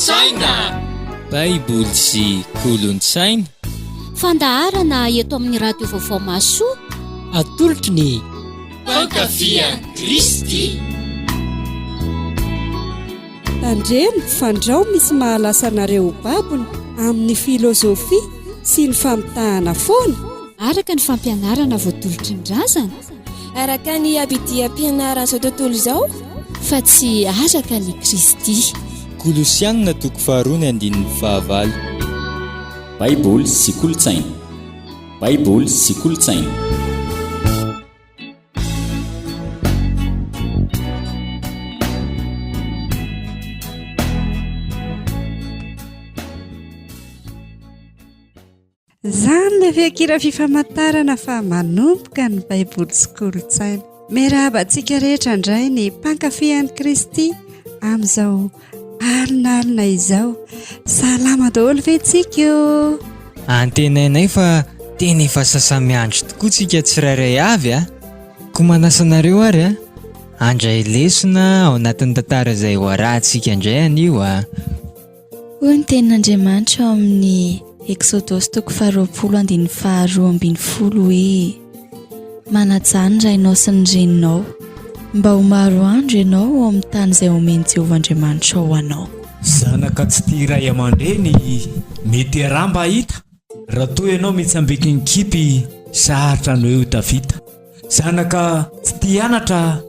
Kolontsaina! Baiboly sy kolontsaina. Fandaharana eto amin'ny Radio Vaovao Mahasoa. Atolotry ny Mpankafy an'i Kristy. Tandremo fandrao misy mahalasa anareo ho babony amin'ny filozofia sy ny famitahana foana. Araka ny fampianarana voatolotry ny razana. Araka ny abidiam-pianaran'izao tontolo izao. Fa tsy araka an'i Kristy. Kolosiana toko faharoa ny andininy fahavalo. Baiboly sy kolontsaina. Baiboly sy kolontsaina. Izany ilay feon-kira fifamantarana fa manomboka ny Baiboly sy kolontsaina. Miarahaba antsika rehetra indray ny mpankafy an'i Kristy amin'izao alina alina izao. Salama daholo ve tsika ô? Antenainay fa tena efa sasa-miandry tokoa tsika tsirairay avy a! Koa manasa anareo ary a! Handray lesona ao anatin'ny tantara izay ho arahantsika indray anio a! Hoy ny tenin'Andriamanitra ao amin'ny Eksodosy toko faharoapolo andininy faharoa ambin'ny folo hoe, Manajà ny rainao sy ny reninao, mba ho maro andro ianao ao amin'ny tany izay omen'i Jehovah Andriamanitrao ho anao. Zanaka tsy tia ray aman-dreny, mety iaraha mba hahita. Raha toa ianao mitsambiki mikipy, sarotra ny hoe ho tafita. Zanaka tsy tia hianatra,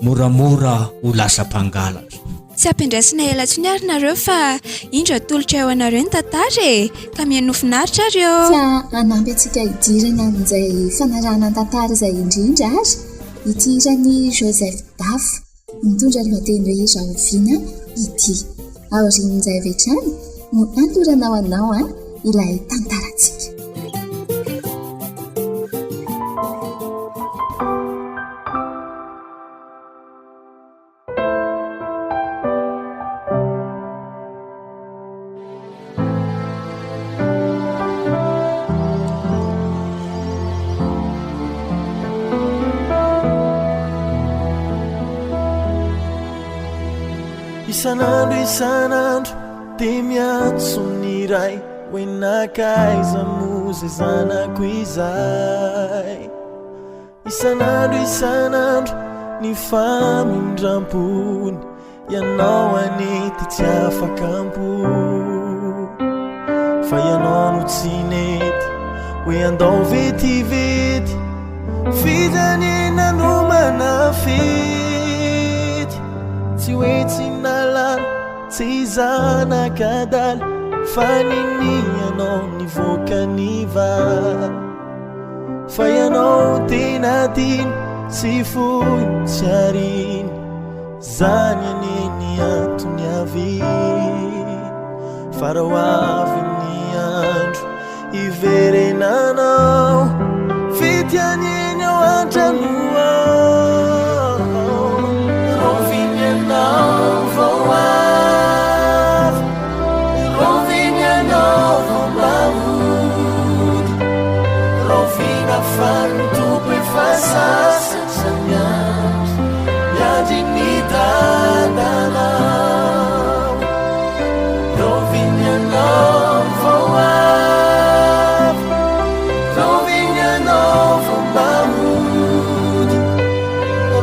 moramora ho lasa mpangalatra. Tsy ampiandrasina ela intsony ary nareo fa indro atolotra eo anareo ny tantara e! Ka mihainoa finaritra ary ô! Fa hanampy antsika hidirana amin'izay fanarahana ny tantara izay indrindra ary ity hiran'i Joseph Dafo mitondra ny lohateny hoe Rahoviana ity. Aorian'izay avy hatrany no hanoranao anao ilay tantarantsika. Isan'andro isan'andro dia miantso ny Ray hoe nankaiza moa izay zanako izay. Isan'andro isan'andro ny famindrampony Ianao anie ty tsy afaka am-po Fa ianao no tsy nety hoe andao vetivety F'izy anie nanomana fety Tsy hoe tsy nahalala, tsy zanak'adala Fa ninianao nivoaka ny vala Fa ianao tena tiany tsy foiny tsy ariny Zany anie ny antony aviany Fa raha ho avy ny andro hiverenanao Fety anie ny ao an-trano ao Rahoviana ianao vao avy Rahoviana ianao vao mba hody Rahoviana fa ny Tompo efa sasatra miandry Miandry ny dadanao Rahoviana ianao vao avy Rahoviana ianao vao mba hody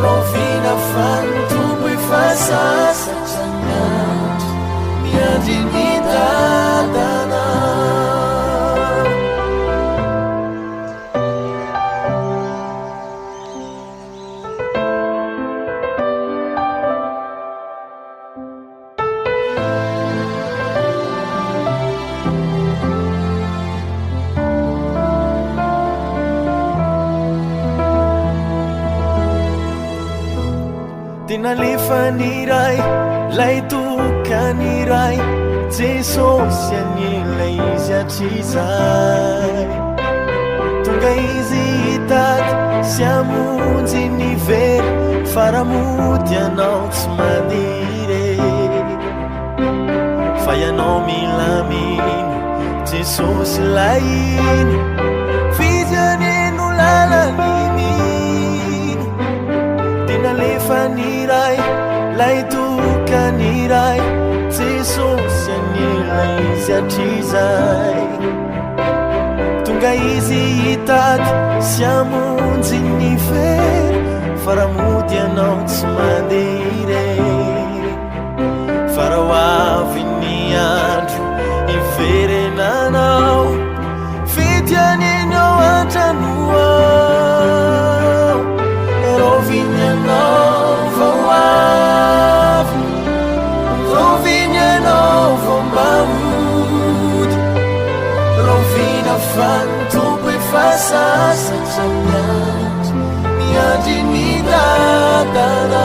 Rahoviana fa ny Tompo efa sasatra miandry Miandry ny dadanao. Dia nalefa ny Ray, lay tokany Ray, Jesosy anie ilay izy hatrizay. Tonga izy hitady sy hamonjy ny very, fa raha mody ianao tsy mandeha irery. Fa ianao mila mino, Jesosy ilay iny, f'izy anie no lalany mino. Dia nalefa ny Ray, lay tokany Ray, Jesosy. ilay izy hatrizay. Tonga izy hitady sy hamonjy ny very, fa raha mody ianao tsy mandeha irery. Fa raha ho avy ny andro hiverenanao, fety anie ny ao an-trano ao. Raoviana ianao vao ho avy? Raoviana ianao vao mba hody? Raoviana fa ny Tompo efa sasatra miandry, miandry ny dadanao.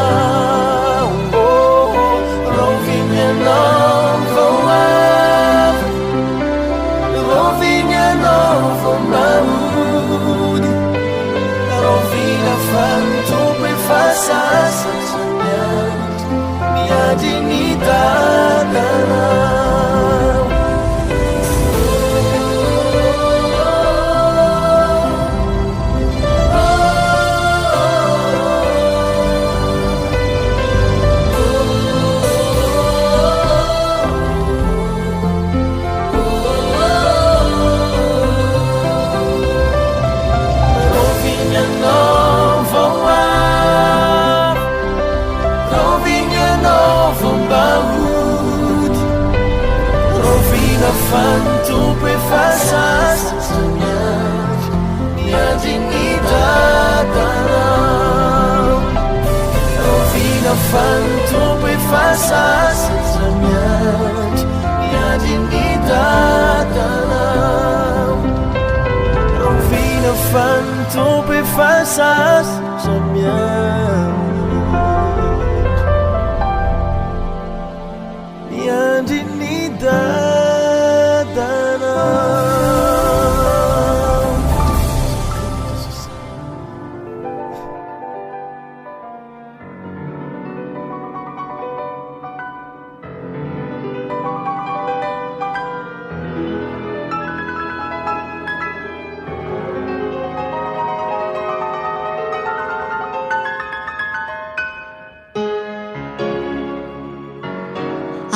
Oh, raoviana ianao vao ho avy? Raoviana ianao vao mba hody? Raoviana fa ny Tompo efa sasatra miandry, miandry ny dadanao.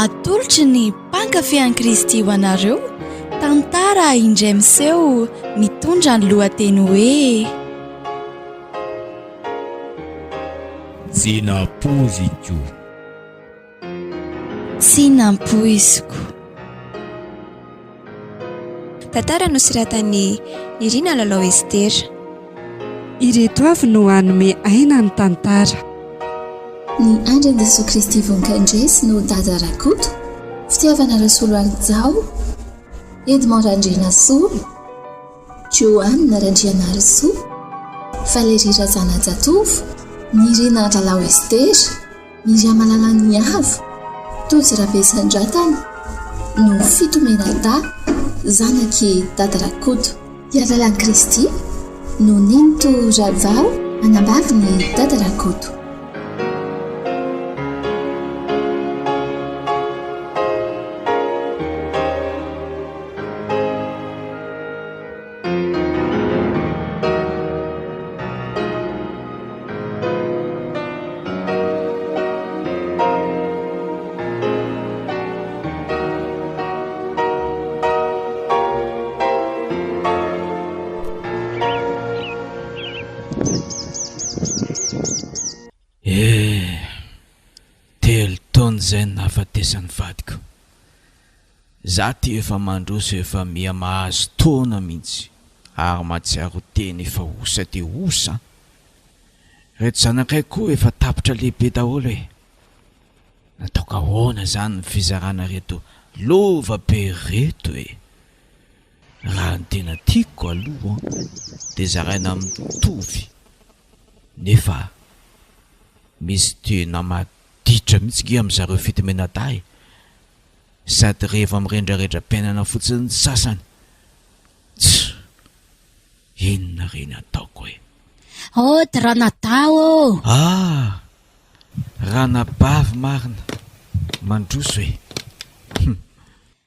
Atolotry ny Mpankafy an'i Kristy ho anareo, tantara indray miseho mitondra ny lohateny hoe. Tsy nampoiziko. Tsy nampoiziko. Tantara nosoratan'i Nirina Lalao Estera. Ireto avy no hanome aina ny tantara. Ny Andry an'i Jesoa Kristy Vonkandresy no Dada Rakoto, Fitiavana Rasoloalijao, Edmond Randrianasolo, Joanne Randrianarisoa, Valérie Razanajatovo, Nirina Lalao Estera, Miriamalala Niavo, Tojo Rabesandratana, no Fitomenadahy, zanak'i Dada Rakoto. Ialalan'i Kristy no Nenitoa Ravao anambavin'i Dada Rakoto. Eh, telo taona izay no nahafatesan'ny vadiko. Za ty efa mandroso efa miha mahazo taona mintsy ary mahatsiaro tena efa osa dia osa an! Reto zanakay koa efa tapitra lehibe daholo e! Nataoko ahoana zany ny fizarana reto lova be reto e! Raha ny tena tiako aloha dia zaraina mitovy nefa misy tena maditra mihitsy nge amin'zareo fitomenadahy e! Sady rehefa mirendrarendra-piainana fotsiny ny sasany. Tsia! Inona re ny ataoko e? Ody ranadahy ô! Ah! Ranabavy marina! Mandroso e! Hum!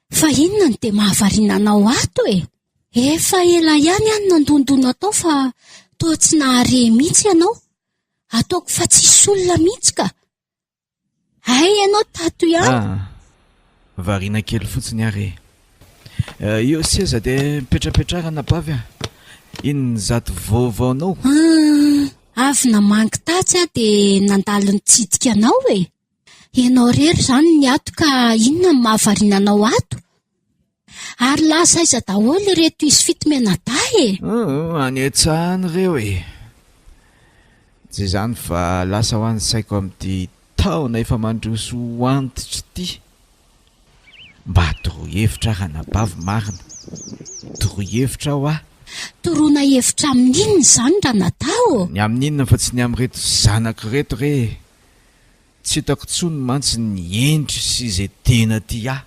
Fa inona no dia mahavariana anao ato e? Efa ela ihany aho no nandondona tao fa toa tsy nahare mihitsy ianao. Ataoko fa tsisy olona mihitsy ka. Hay ianao tato ihany. Ah. Variana kely fotsiny ary e. Eo seza dia mipetrapetraha ranabavy a. Inona izato vaovaonao? Hum, avy namangy tatsy aho dia nandalo nitsidika anao e. Ianao irery izany ny ato ka inona no mahavariana anao ato? Ary lasa aiza daholo ireto izy fito mianadahy e? Hum, any an-tsaha any ireo e. Tsy izany fa lasa ho any saiko amin'ity taona efa mandroso ho antitra ity. Mba toroy hevitra aho ranabavy marina. Toroy hevitra aho ah. Toroana hevitra amin'inona izany ranadahy ô? Ny amin'inona fa tsy ny amin'ireto zanako ireto re e. Tsy hitako intsony mantsy ny endry sy izay tena tia ahy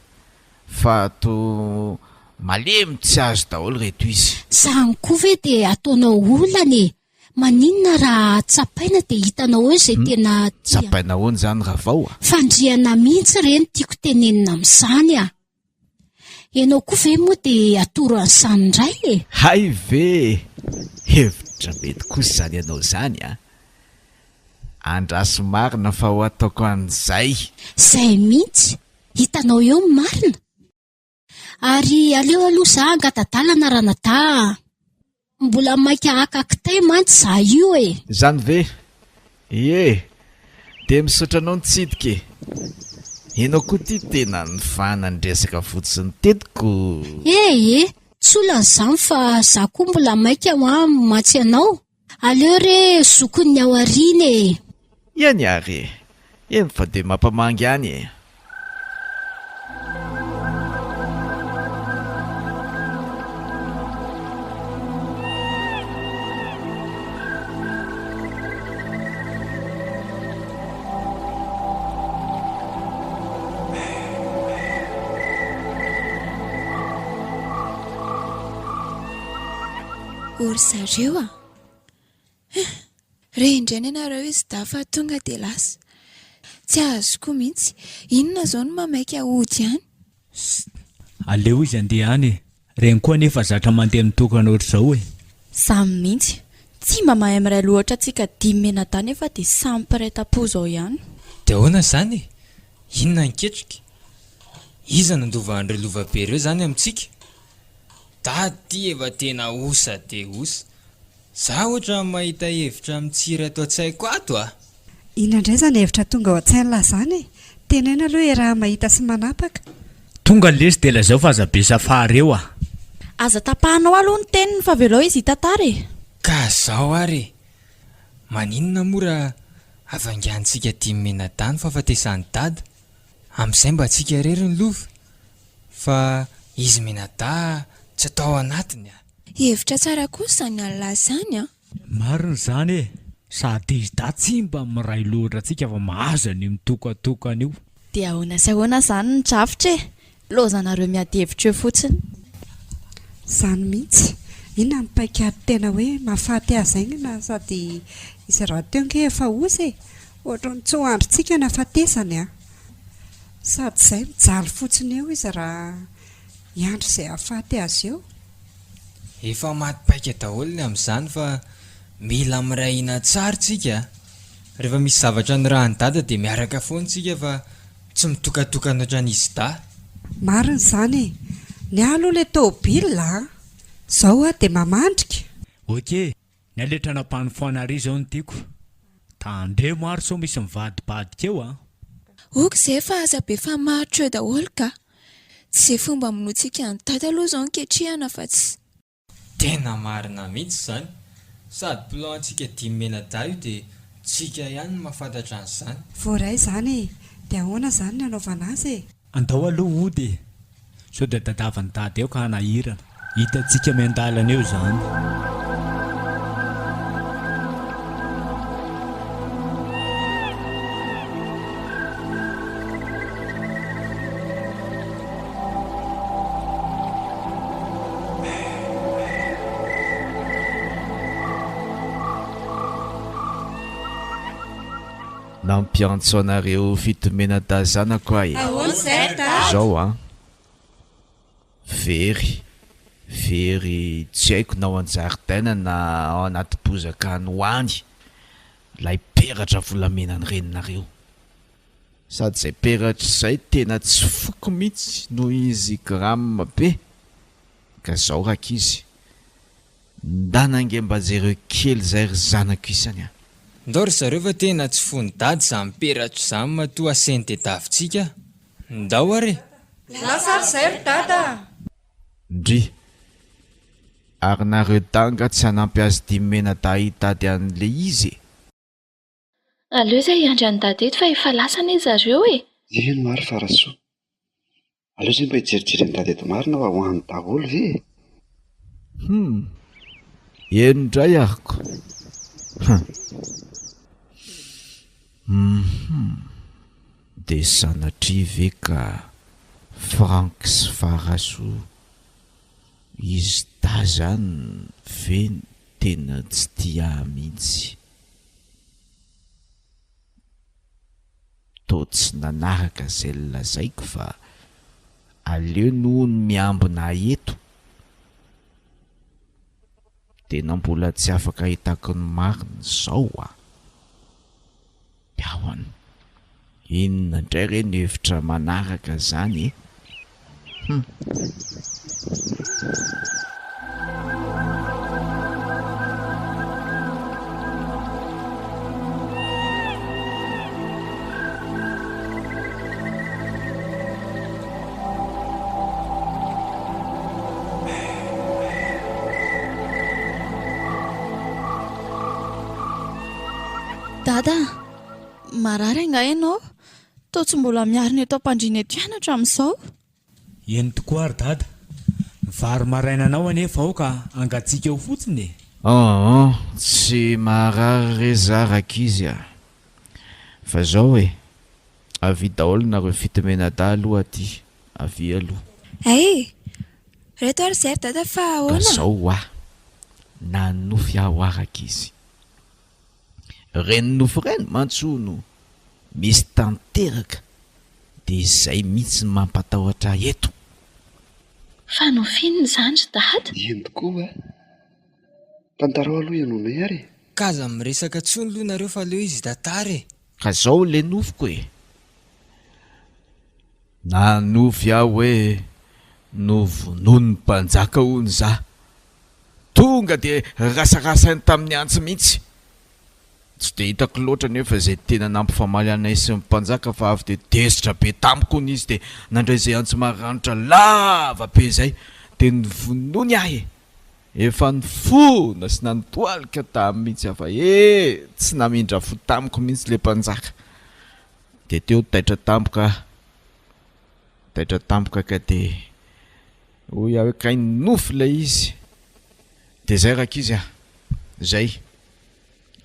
fa toa malemy tsy azo daholo ireto izy. Izany koa ve dia ataonao olana e? Maninona raha tsapaina dia hitanao eo izay tena tia. Tsapaina ahoana izany Ravao a? Fandrihana mihitsy re no tiako tenenina amin'izany a! Ianao koa ve moa dia atoro an'izany indray e? Hay ve e! Hevitra mety kosa izany ianao izany a! Andraso marina fa ho ataoko an'izay. Izay mihitsy! Hitanao eo ny marina. Ary aleo aloha za angata-dalana ranadahy a! Mbola maika haka kitay mantsy za io e! Izany ve? Ie! Dia misaotra anao nitsidika e! Ianao koa ity tena nifana niresaka fotsiny teto ko! E e! Tsy olana izany fa za koa mbola maika hoa mantsy anao. Aleo re zokin'ny ao aoriana e! Eny ary e! Eny fa dia mampamangy ihany e! O ry zareo a! Hein! Re indray ny anareo izy dahy fa tonga dia lasa. Tsy azoko mihitsy. Inona izao no mamaika hody any? Sst! Aleo izy handeha any e! Reny koa anefa zatra mandeha mitokana ohatr'izao e! Zany mihitsy. Tsy mba mahay miray loha ohatrantsika dimy mianadahy nefa dia samy mpiray tampo izao ihany. Dia ahoana izany e? Inona ny ketrika? Iza no handova an'ireo lova be ireo izany amintsika? Dada ty efa tena osa de osa. Za ohatran'ny mahita hevitra mitsiry ato an-tsaiko ato a! Inona indray izany hevitra tonga ao an-tsain'lah izany e? Teneno aloha e raha mahita sy manapaka. Tonga lesy dia lazao fa aza be safary eo a! Aza tapahanao aloha ny teniny fa avelao izy hitantara e! Ka zao ary e! Maninona moa raha havangantsika dimy menadahy ny fahafatesan'i dada? Amin'izay mba antsika irery ny lova fa izy mianadahy tsy atao ao anatiny a! Hevitra tsara kosa izany an'lah izany an! Marina izany e! Sady izy dahy tsy mba miray loha ohatrantsika fa mahazo an'io mitokatokana io. Dia ahoana sy ahoana izany ny drafitra e? Lozanareo miady hevitra eo fotsiny. Izany mihitsy. Inona ny paikady tena hoe mahafaty azy aingana sady izy rahateo ange efa osa e! Ohatran'ny tsy ho andrintsika ny hafatesany an! Sady izay mijaly fotsiny eo izy raha hiandry izay hahafaty azy eo. Efa maty paika daholo ny amin'izany fa mila miray hina tsara tsika a! Rehefa misy zavatra nirahan'i dada dia miaraka foana tsika fa tsy mitokatokana ohatran'izy dahy. Marina izany e! Ny ahy aloha ilay tôbila an! Izao aho dia mamandrika. Ok, Ny aletrana mpanofoana ary zao no tiako. Tandremo ary sao misy mivadibadika eo an! Ok zay fa aza be famaritra eo daholo ka! Tsy ze fomba hamonoantsika an'i dada aloha zao no ketrehana fa tsy. Tena marina mihitsy izany! Sady plan antsika dimy menadahy io dia tsika ihany no mahafantatra an'izany. Voaray izany e! Dia ahoana izany ny hanaovana azy e? Andao aloha hody e! Sao dia tadiavin'i Dada eo ka hanahirana. Hitantsika miandalana eo izany. Nampiantso anareo fitomenadahy zanako aho e! Ahoana izay ry dada? Zao an! Very, very tsy haiko na ao an-jaridaina na ao anaty bozaka any ho any ilay peratra volamenan'ny reninareo. Sady izay peratra izay tena tsy foko mihitsy noho izy gramme be. Ka zao rankizy, ndana ange mba jereo kely izay ry zanako isany a! Ndao ry zareo fa tena tsy fon'i dada izany peratra izany matoa asainy tedavitsika a! Ndao ary e! Lasa ary izay ry dada a! Ndry! Ary nareo dahy nga tsy hanampy azy dimy menadahy hitady an'le izy e! Aleo izay hiandry an'i Dada eto fa efa lasa anie zareo e! Eny ho'a ry Farasoa. Aleo izay mba hijerijery an'i Dada eto marina fa ho any daholo ve e! Hum! Eny indray ary ko! Hum! Hum! Dia sanatria ve ka Franck sy Farasoa izy dahy zany ve no tena tsy tia ahy mihitsy? Toa tsy nanaraka izay nolazaiko fa aleony hono miambina ahy eto. Tena mbola tsy afaka ahitako ny marina izao an! Ahoana? Inona indray re ny hevitra manaraka izany e? Hum. Dada a! Marary angaha ianao? Toa tsy mbola miarina eto am-pandriana eto ihany hatramin'izao. Eny tokoa ary dada. Ny vary marainanao anefa aoka hangatsiaka eo fotsiny e! Aa tsy maharary re za rankizy a! Fa zao e! Avia daholo nareo fitomenadahy aloha aty, avia aloha. Hay e! Reto ary zay ry dada fa Ka ahoana? zao hoa! Nanonofy aho hoa rankizy. Reny nofy reny mantsy hono misy tanteraka dia izay mihitsy no mampatahotra ahy eto. Fa nofy inona izany ry dada? Eny tokoa a! Tantarao aloha ianonay ary e! Ka aza miresaka tsony loha nareo fa aleo izy hitantara e! Ka zao le nofiko e! Nanofy aho hoe novonoin'ny mpanjaka hono za. Tonga dia rasarasainy tamin'ny antsy mihitsy. Tsy dia hitako loatra anefa izay tena nampifamaly anay sy ny mpanjaka fa avy dia tezitra be tamiko hono izy dia nandray izay antsy maranitra lava be izay dia novonoiny ahy e! Efa nifona sy nandohalika taminy mihitsy aho fa ee tsy namindra fo tamiko mihitsy ilay mpanjaka. Dia teo taitra tampoka aho. Taitra tampoka ka dia hoy aho hoe kay nofy ilay izy. Dia izay rankizy a! Izay.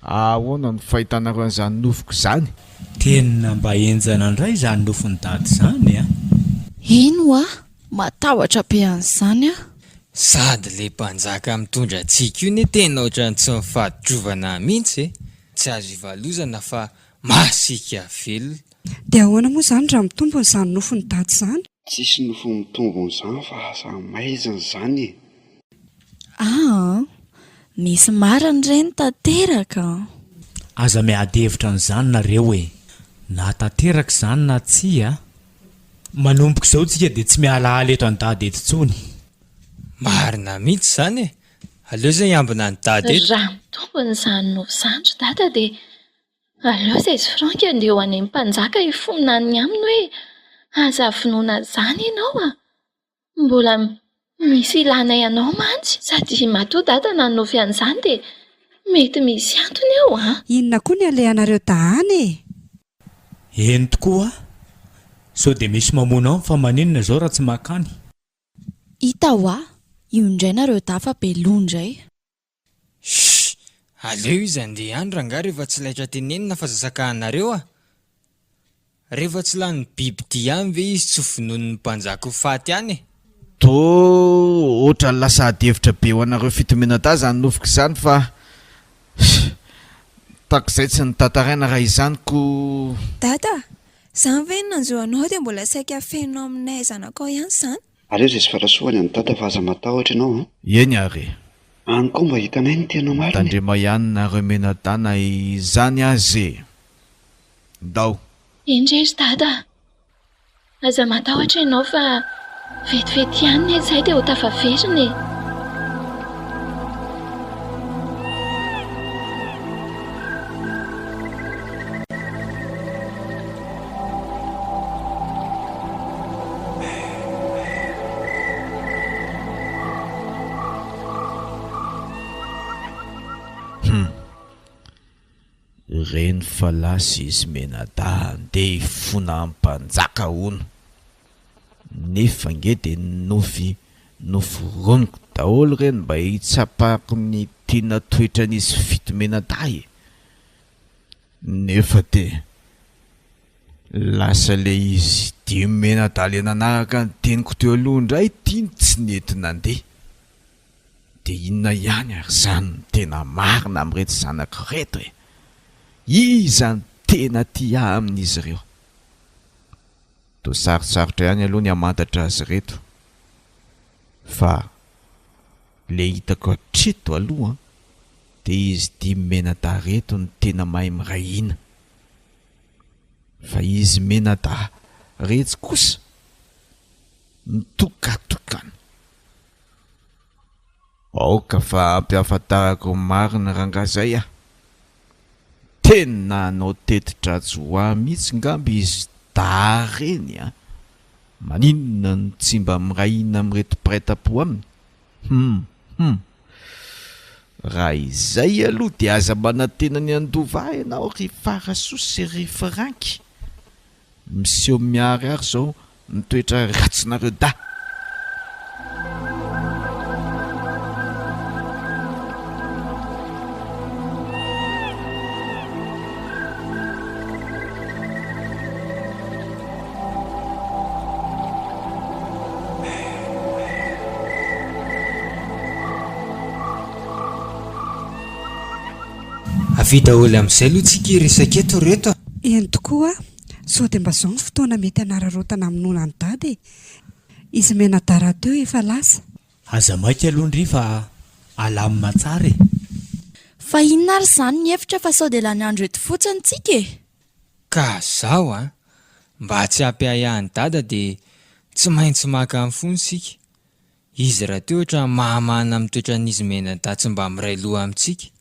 Ahoana no fahitanareo an'izany nofiko izany? Tena mba henjana indray izany nofin'i dada izany a! Eny hoa, matahotra be an'izany aho. Sady le mpanjaka mitondra antsika io ne tena ohatran'ny tsy mifaditrovana mihitsy e! Tsy azo ivalozana fa masiaka velona. Dia ahoana moa izany raha mitombona izany nofin'i dada izany? Tsisy nofy mitombona izany fa asa maizina izany e! Aa! Misy marina ireny tanteraka an! Aza miady hevitra an'izany nareo e! Na tanteraka izany na tsia, manomboka izao tsika dia tsy mialaala eto an'i dada eto intsony. Marina mihitsy izany e! Aleo izay hiambina an'i dada eto. Raha mitombina izany nofy izany ry dada dia Aleo izay sy Franck andeha ho any amin'ny mpanjaka hifona any aminy hoe aza vonoina izany ianao a! Mbola misy ilanay anao mantsy. Sady matoa dada nanonofy an'izany dia mety misy antony ao a! Inona koa ny alehanareo dahany e? Eny tokoa, sao dia misy mamono any fa maninona izao raha tsy makany? Hita hoa, io indray nareo dahy fa be loha indray. Shh! Aleo izy handeha any rangahy rehefa tsy laitra tenenina fa zasakahanareo ah! Rehefa tsy lanin'ny bibidia any ve izy tsy vonoin'ny mpanjaka ho faty any e! Toa ohatran'ny lasa ady hevitra be ho anareo fitomenadahy izany nofiko izany fa shh! Tak'izay tsy notantaraina raha izany ko. Dada, izany ve ny nanjo anao dia mbola saika afeninao aminay zanakao ihany izany? Aleo izay sy Farasoa any amin'i Dada fa aza matahotra ianao an! Eny ary e! Any koa mba hitanay ny tena marina e! Tandrema ihany nareo menadana izany aza e! Ndao! Eny re ry Dada a! Aza matahotra ianao fa vetivety ihany anie izay dia ho tafaverina e! Hum. Reny fa lasa izy mianadahy andeha hifona ampanjaka hono. Nefa ange dia nofy noforoniko daholo ireny mba hitsapako ny tena toetran'izy fitomenadahy e! Nefa dia lasa le izy dimy mianadahy le nanaraka ny teniko teo aloha indray ity no tsy nety nandeha. Dia inona ihany ary izany no tena marina amin'ireto zanako ireto e? Iza no tena tia ahy amin'izy ireo? Toa sarotsarotra ihany aloha ny hamantatra azy ireto fa le hitako hatreto aloha an, dia izy dimy mianadahy ireto no tena mahay miray hina. Fa izy mianadahy retsy kosa mitokatokana. Aoka fa ampiafantarako ny marina rangahy zay ah! Tena hanao teti-dratsy ho ahy mihitsy ngamba izy dahy reny a! Maninona no tsy mba miray hina amin'ireto mpiray tampo aminy? Hum hum! Raha izay aloha dia aza manantena ny handova ahy ianao ry Farasoa sy ry Franky! Miseho miharihary izao ny toetra ratsinareo dahy. Avia daholo amin'izay aloha tsika hiresaka eto ry reto a! Eny tokoa a! Sao dia mba izao ny fotoana mety hanararaotana hamonoana an'i Dada e! Izy mianadahy rahateo efa lasa. Aza maika aloha ndry fa alamina tsara e! Fa inona ary izany ny hevitra fa sao dia lany andro eto fotsiny tsika e! Ka zaho an! Mba tsy hampiahiahy an'i Dada dia tsy maintsy maka ny fony isika. Izy rahateo ohatran'ny mahamana amin'ny toetran'izy mianadahy tsy mba miray loha amintsika.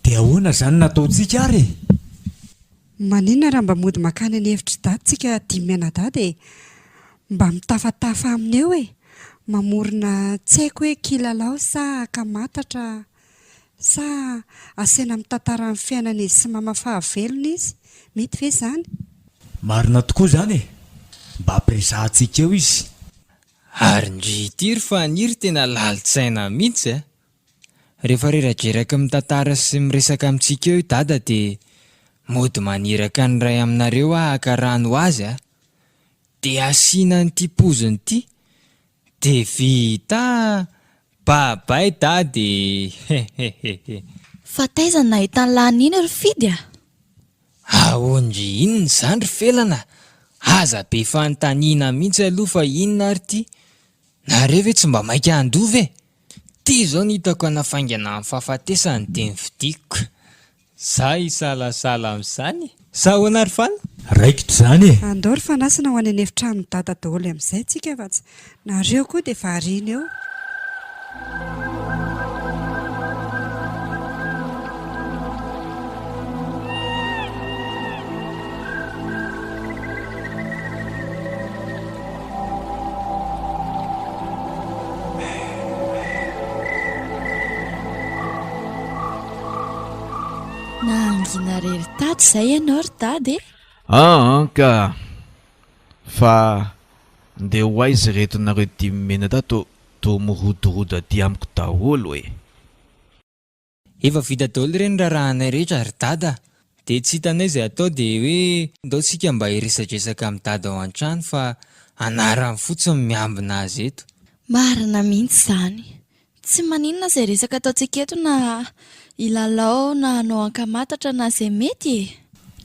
Dia ahoana izany no ataontsika ary e? Maninona raha mba mody mankany an'efitr'i Dada tsika dimy mianadahy dia mba mitafatafa aminy eo e! Mamorona tsy haiko hoe kilalao sa ankamatatra sa asaina mitantara ny fiainan'izy sy mama fahavelony izy? Mety ve izany? Marina tokoa izany e! Mba ampiresahantsika eo izy. Ary ndry ity ry Faniry tena lalin-tsaina mihitsy a! Rehefa reradreraky mitantara sy miresaka amintsika eo i Dada dia mody maniraka ny iray aminareo aho haka rano ho azy a! Dia asiana an'ity poziny ity dia vita a! Babay Dada e! Hehehehe. Fa taiza no nahitan'lah an'iny ry Fidy a? Ahoan-dry inona izany ry Felana a! Aza be fanontaniana mihitsy aloha fa inona ary ity? Nareo ve tsy mba maika handova e? Ity izao no hitako hanafaingana ny fahafatesany dia novidiako. Za hisalasala amin'izany e! Sa ahoana ry Fana? Raikitra izany e! Andao ry Fanasina ho any an'efitranon'i Dada daholo amin'izay tsika fa tsy nareo koa dia variana eo. Nahangina irery tato izay ianao ry Dada e! An ka! Fa ndeha ho aiza ireto nareo dimy menadahy to toa mirodorodo aty amiko daholo e! Efa vita daholo re ny raharahanay rehetra ry Dada a! Dia tsy hitanay izay atao dia hoe ndao tsika mba hiresadresaka amin'i Dada ao an-trano fa anarany fotsiny no miambina azy eto. Marina mihitsy izany. Tsy maninona izay resaka ataontsika eto na hilalao na hanao ankamatatra na izay mety e!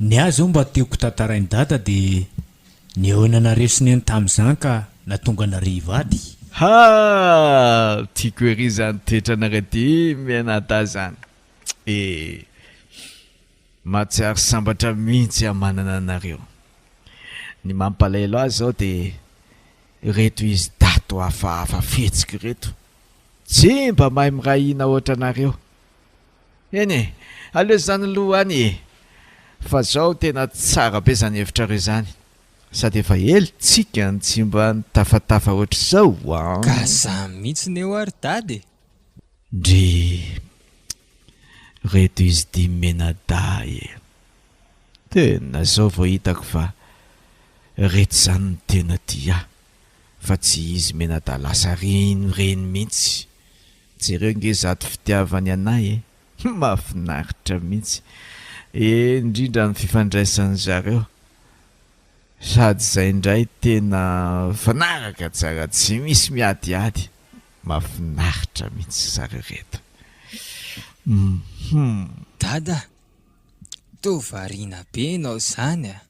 Ny ahy izao mba tiako tantarain'i Dada dia nihaona nareo sy Neny tamin'izany ka nahatonga anareo hivady. Ha! Tiako ery izany toetranareo dimy mianadahy izany e! Mahatsiaro sambatra mihitsy aho manana anareo. Ny mampalahelo ahy izao dia ireto izy dato hafahafa fihetsika ireto. Tsy mba mahay miray hina ohatranareo. Eny e, aleo izany loha any e! Fa zao tena tsara be zany hevitrareo izany. Sady efa ela tsika no tsy mba nitafatafa ohatr'izao an! Ka zany mihitsy ny eo ary dada e! Ndrii! Reto izy dimy menadahy e! Tena zao vao hitako fa reto zany no tena tia ahy fa tsy izy menadahy lasa reny reny mihitsy! Jereo nge zato fitiavany anay e! Mahafinaritra mihitsy e! Indrindra ny fifandraisan'ny zareo sady zay indray tena mifanaraka tsara tsy misy miadiady mahafinaritra mihitsy zareo reto hum. Dada a! Toa variana be enao zany a!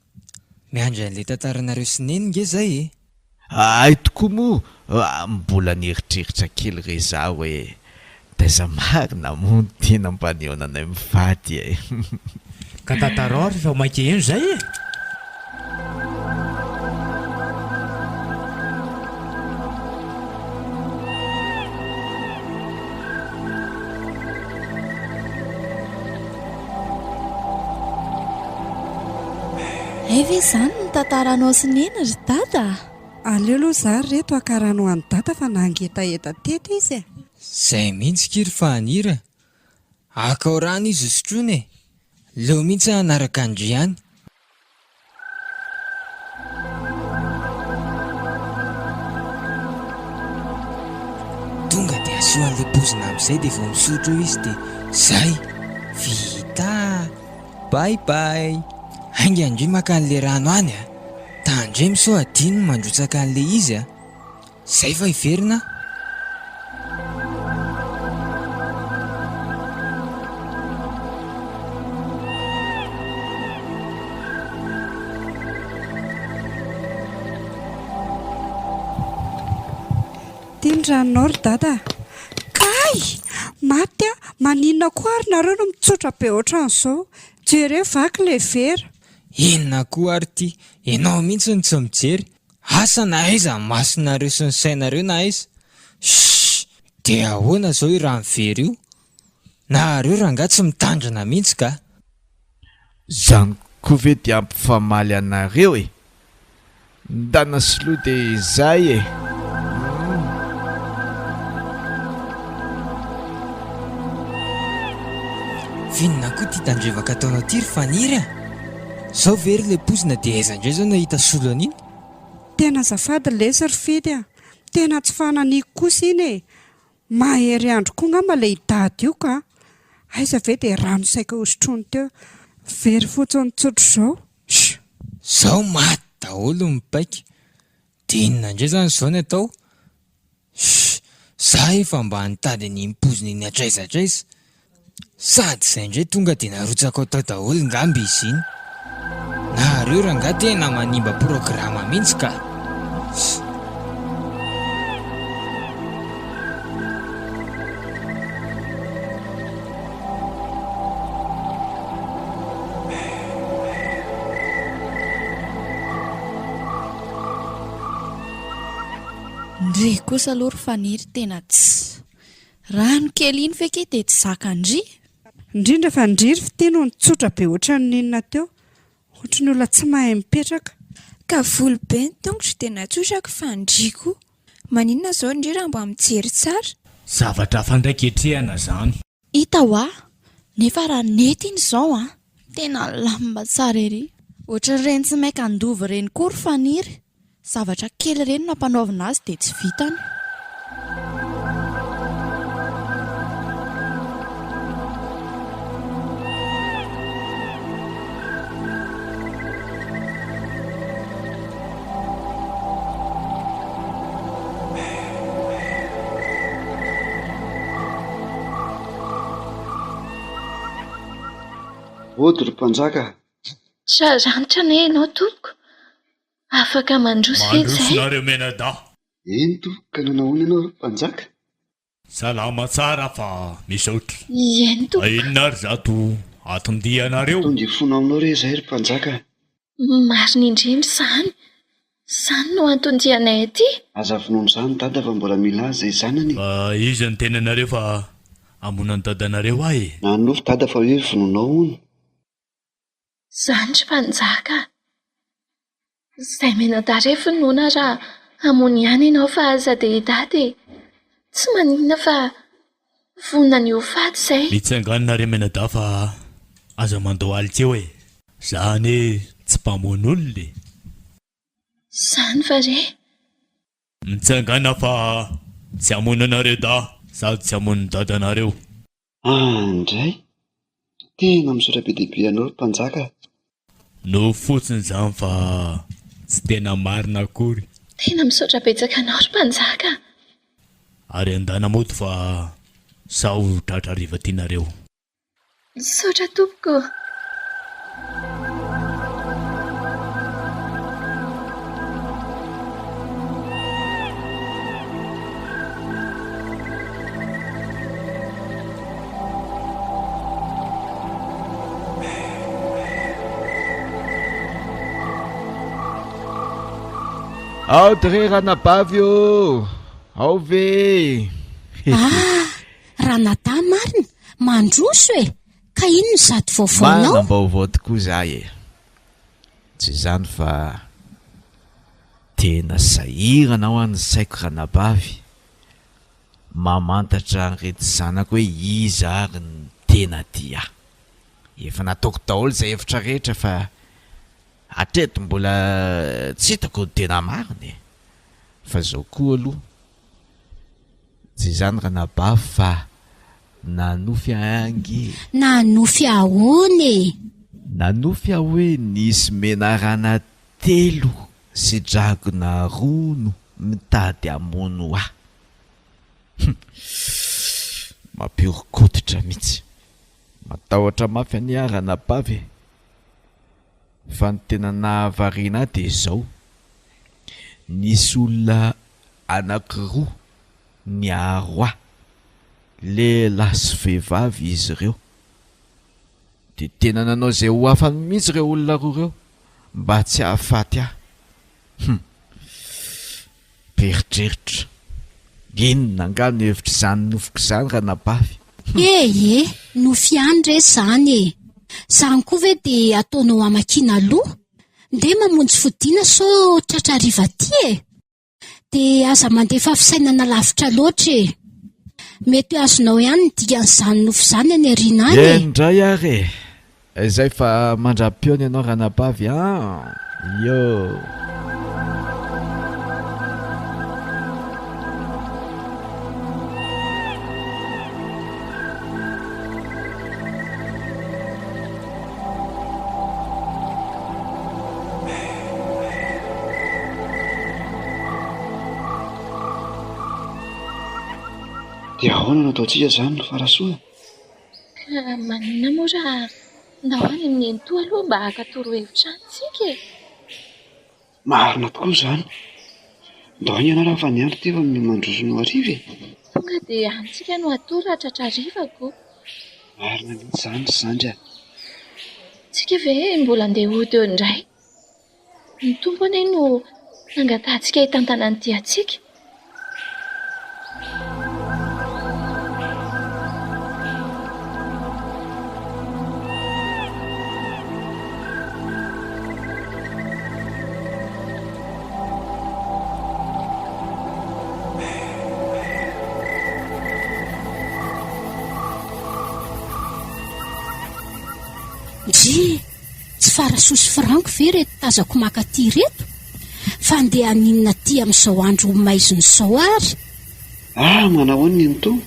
Miandry an'ilay tantaranareo sy Neny nge zay e! Hay tokoa moa mbola nieritreritra kely re za hoe taiza marina moa no tena mba nihaonanay mivady e! Ka tantarao ary fa maika heno zay e! Hay ve izany ny tantaranao sy Neny ry Dada a! Aleo aloha za ry reto haka rano ho an'i Dada fa nangetaheta teto izy e! Zay mihitsy ki ry Faniry a! Akao rano izy hosotroina e! Leo mihitsy aho hanaraka an-dry any. Tonga dia asio an'ilay pozina amin'izay dia vao misotro eo izy dia zay! Vita! Bye bye! Haingana ndry maka an'ilay rano any a! Tandremo sao adino ny mandrotsaka an'ilay izy a! Zay fa hiverina aho. Ty ny ranonao ry dada a! Kay! Maty aho! Maninona koa ary nareo no mitsotra be ohatran'izao? Jereo vaky ilay vera! Inona koa ary ty? Ianao mihitsy no tsy mijery. Asa na aiza ny masonareo sy ny sainareo na aiza? Shh! Dia ahoana izao io rano very io? Nareo rangahy tsy mitandrina mihitsy ka! Zany koa ve dia hampifamaly anareo e! Ndana soloy dia izay e! Humm. F'inona koa ity tandrevaka ataonao ity ry Faniry a! Zao ve ry le pozina dia aiza indray zao no hahita solo an'iny? Tena azafady lesy ry Fidy a! Tena tsy fananiko kosa iny e! Mahery andro koa ngamba le i Dada io ka! Aiza ve dia rano saika hosotroiny teo! Very fotsiny tsotr'izao! Sh! Zao maty daholo ny paika! Dia inona indray zany zao ny atao? Shh! Za efa mba nitady an'iny pozina iny hatraiza hatraiza. Sady izay indray tonga dia narotsakao tao daholo ngamba izy iny. Nareo rangahy tena manimba programa mihitsy ka. Shh! Ndry kosa aloha ry Faniry tena tsy. Rano kely iny ve kay dia tsy zakan-dry? Indrindra fa ndry ry fitia no nitsotra be ohatran'ny inona teo. Ohatry ny olona tsy mahay mipetraka. Ka volo be ny tongotro dia natsotrako fa ndry koa. Maninona izao ndry raha mba mijery tsara? Zavatra hafa indray ketrehana zany. Hita hoa! Nefa raha nety iny izao an! Tena nilamina tsara ery. Ohatran'ireny tsy maika handova ireny koa ry Faniry. Zavatra kely ireny no ampanaovina azy dia tsy vitany. Ody ry mpanjaka a! Traranitra anie ianao tompoko. Afaka mandroso ve Mandroso izay? nareo mianadahy. Eny tompoko ka nanao ahoana ianao ry mpanjaka? Salama tsara fa misaotra. Eny tompoko. Inona ary zato aton-dianareo? Tonga hifona aminao re izahay ry mpanjaka a! Marina indrindra izany. Izany no anton-dianay aty. Aza vonoina izany Dada fa mbola mila azy izay zanany e. Fa iza no tenanareo fa hamono an'i dadanareo ahy e? Nanonofy Dada fa hoe vonoinao hono. Izany ry mpanjaka a! Izay mianadahy re vonoina raha hamono ihany ianao fa aza dia i Dada e! Tsy maninona fa vonona ny ho faty izay. Mitsangana re mianadahy fa aza mandohalika eo e! Za anie tsy mpamono olona e! Izany va re? Mitsangana fa tsy hamono anareo dahy sady tsy hamono ny dadanareo. Andray! Tena misaotra be dia be anao ry mpanjaka a! Nofy fotsiny izany fa tsy tena marina akory. Tena misaotra betsaka anao ry mpanjaka a! Ary andana mody fa sao tratra hariva aty nareo. Misaotra tompoko ô! Ao dre ranabavy ô! Ao ve? Ah! Ranadahy marina, mandroso e! Ka inona izato vaovaonao? Manam-baovao tokoa za e! Tsy izany fa tena sahirana hoa ny saiko ranabavy mamantatra an'ireto zanako hoe iza ary no tena tia ahy. Efa nataoko daholo izay hevitra rehetra fa hatreto mbola tsy hitako ny tena marina e! Fa izao koa aloha, tsy izany ranabavy fa nanofy ahy ange e! Nanofy ahoana e? Nanofy aho hoe nisy menarana telo sy dragona roa no mitady hamono ahy. Hum! Mampihoron-koditra mihitsy. Matahotra mafy anie aho ranabavy e! Fa ny tena nahavariana ahy dia izao, nisy olona anankiroa niaro ahy, lehilahy sy vehivavy izy ireo. Dia tena nanao izay ho afany mihitsy ireo olona roa ireo mba tsy hahafaty ahy. Hum! Be eritreritra. Inona angaha no hevitr'izany nofiko izany ranabavy? Hum! E e! Nofy ihany re izany e! Izany koa ve dia ataonao hamakiana loha? Ndeha mamonjy fodiana sao tratra hariva aty e! Dia aza mandefa fisainana lavitra loatra e! Mety ho azonao ihany ny dikan'izany nofy izany any aoriana any e! Eny indray ary e! Izay fa mandra-pihaona ianao ranabavy an! Yo! Dia ahoana no ataontsika izany ry Farasoa? Ka maninona moa raha ndao any amin'i Nenitoa aloha mba haka torohevitra any tsika e? Marina tokoa izany. Ndao haingana raha fa ny andro ity efa miha-mandroso ny ho hariva e! Tonga dia any tsika no hatory raha tratra hariva ko. Marina mihitsy izany ry zandry a! Tsika ve mbola andeha hody eo indray? Ny Tompo anie no nangatahantsika hitantana ny diantsika. Ndry! Tsy Farasoa sy Franck ve ireto tazako maka aty ireto? Fa andeha haninona aty amin'izao andro maizina izao ary? Ah, manahoana nenitoa?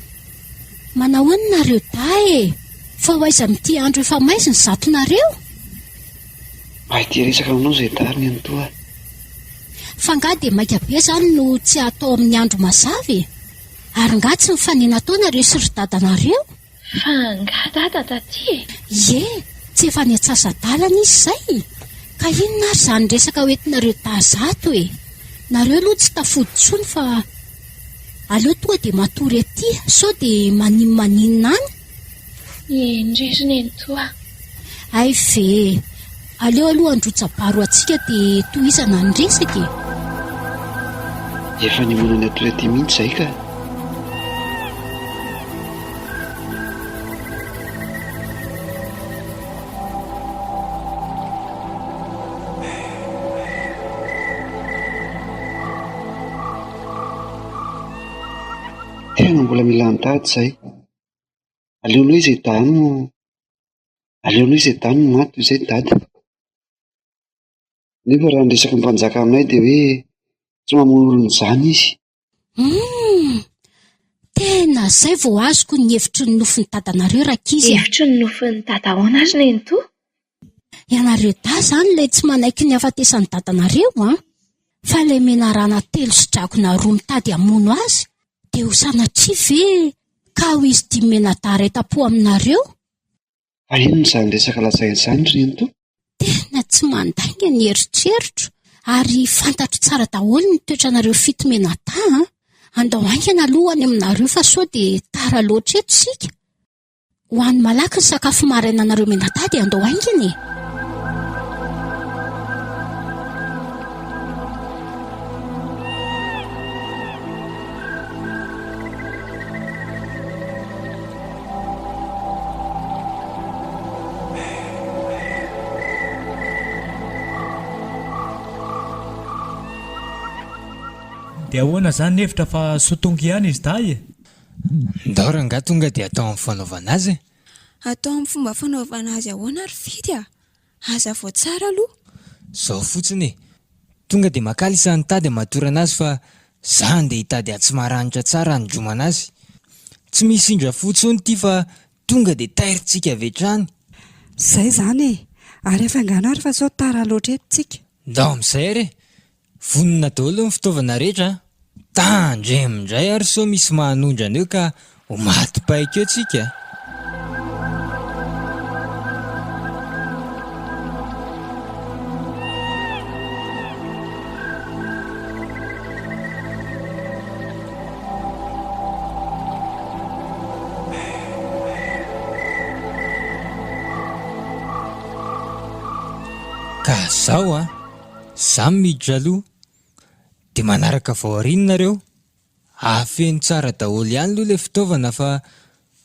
Manahoana nareo dahy e? Fa ho aiza amin'ity andro efa maizina izato nareo? Mba ity resaka aminao izay dahy ry nenitoa a! Fa angaha dia maika be izany no tsy hatao amin'ny andro mazava e? Ary angaha tsy mifanena tao nareo sy ry dadanareo? Fa angaha dada taty e? Ie, tsy efa any antsasa-dalana izy izay? Ka inona ary izany resaka hoentinareo dahy izato e? Nareo aloha tsy tafody intsony fa aleo tonga dia matory aty sao dia maninonmaninona any. Eny re ry nenitoa. Hay ve e! Aleo aloha handrotsa-bary ho antsika dia tohizana ny resaka e! Efa nihaona ny atory aty mihitsy izahay ka! Tena mbola mila an'i Dada izahay. Aleonao izay dahy no aleonao izay dahy no maty toy izay Dada. Nefa raha ny resaky ny mpanjaka aminay dia hoe tsy mamono olona izany izy. Humm! Tena izay vao azoko ny hevitry ny nofin'i dadanareo rankizy a! Hevitry ny nofin'i dada ahoana ry nenitoa? Ianareo dahy izany ilay tsy manaiky ny hafatesan'i dadanareo an! Fa ilay menarana telo sy dragona roa mitady hamono azy dia ho sanatria ve ka ho izy dimy menadahy iray tampo aminareo? Fa inona izany resaka lazaina izany ry nenitoa? Tena tsy mandainga ny eritreritro ary fantatro tsara daholo ny toetranareo fito menadahy an! Andao haingana aloha any aminareo fa sao dia tara loatra eto isika. Ho any malaky ny sakafo marainanareo mianadahy dia andao haingana e! Dia ahoana izany ny hevitra fa soa tonga ihany izy dahy e? Ndao rangahy tonga dia atao amin'ny fanaovana azy e! Atao amin'ny fomba fanaovana azy ahoana ry Fidy a? Hazavao tsara aloha. Zao fotsiny e! Tonga dia makaly isan'ny tady hamatorana azy fa za andeha hitady antsy maranitra tsara hanindromana azy. Tsy misy indra fo intsony ity fa tonga dia tairintsika avy hatrany. Zay izany e! Ary hafaingano ary fa sao tara loatra eto tsika. Ndao amin'izay ary e! Vonona daholo ny fitaovana rehetra an! Tandremo indray ary sao misy manondrana eo ka ho maty paika eo tsika a! Ka zao an! Za miditra aloha de manaraka avy ao aoriana nareo, hahafeno tsara daholo ihany aloha le fitaovana fa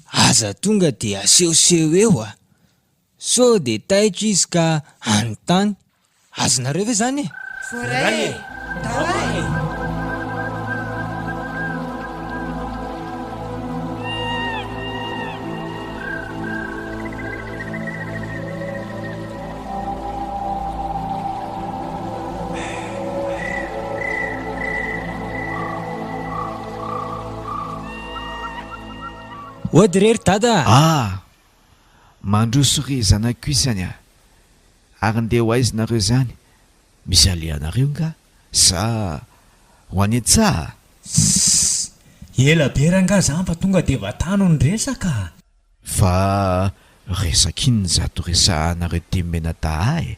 aza tonga de asehoseho eo a! Sao de taitra izy ka hanontany, azonareo ve zany e? Voaray e! Ndao ary e! Ody re ry dada a! Ah! Mandroso ry zanako isany a! Ary ndeha ho aiza nareo zany? Misy alehanareo nga? Sa ho any an-tsaha? Sss! Ela be rangaha zany fa tonga de vatano ny resaka a! Fa resaka inona izato resahanareo dimy menadahy e?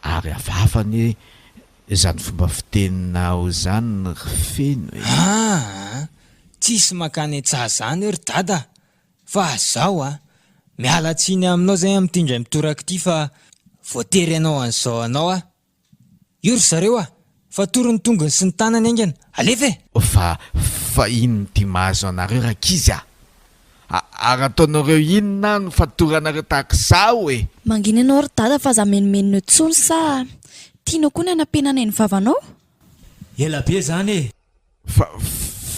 Ary hafahafa anie izany fomba fiteninao izany ry Feno e! Aa! Tsisy mankany an-tsaha zany eo ry dada a! Fa zao a! Miala tsiny aminao zay amin'ity indray mitoraka ity fa voatery hanao an'izao anao aho. Io ry zareo a! Fatory ny tongony sy ny tanany haingana! Alefa e! Fa fa inona ity mahazo anareo rankizy a! Ary ataonareo inona no fatoranareo tahaka izao e! Mangina ianao ry dada fa aza menomenona eo tsony sa tianao koa ny hanapenanay ny vavanao? Ela be zany e! Fa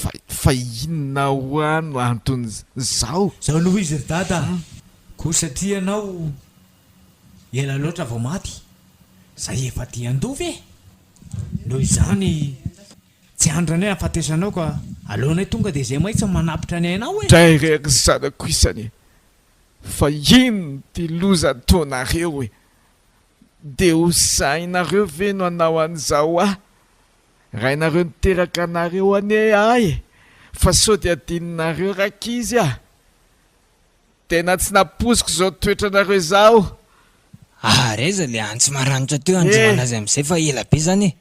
fa fa inona hoa no anton'izao? Zao aloha izy ry dada a! Koa satria ianao ela loatra vao maty, zay efa aty an-doha ve? Noho izany tsy andrinay hahafatesanao ka aleonay tonga dia izay mahitsy manapitra ny ainao e! Dray re ry zanako isany e! Fa inona ity loza ataonareo e! Dia ho sahinareo ve no hanao an'izao ahy? Rainareo niteraka anareo anie ahy e! Fa sao dia adinonareo rankizy a! Tena tsy nampoiziko izao toetranareo izao! Ary aiza le antsy maranitra teo handrovana azy amin'izay fa ela be zany e!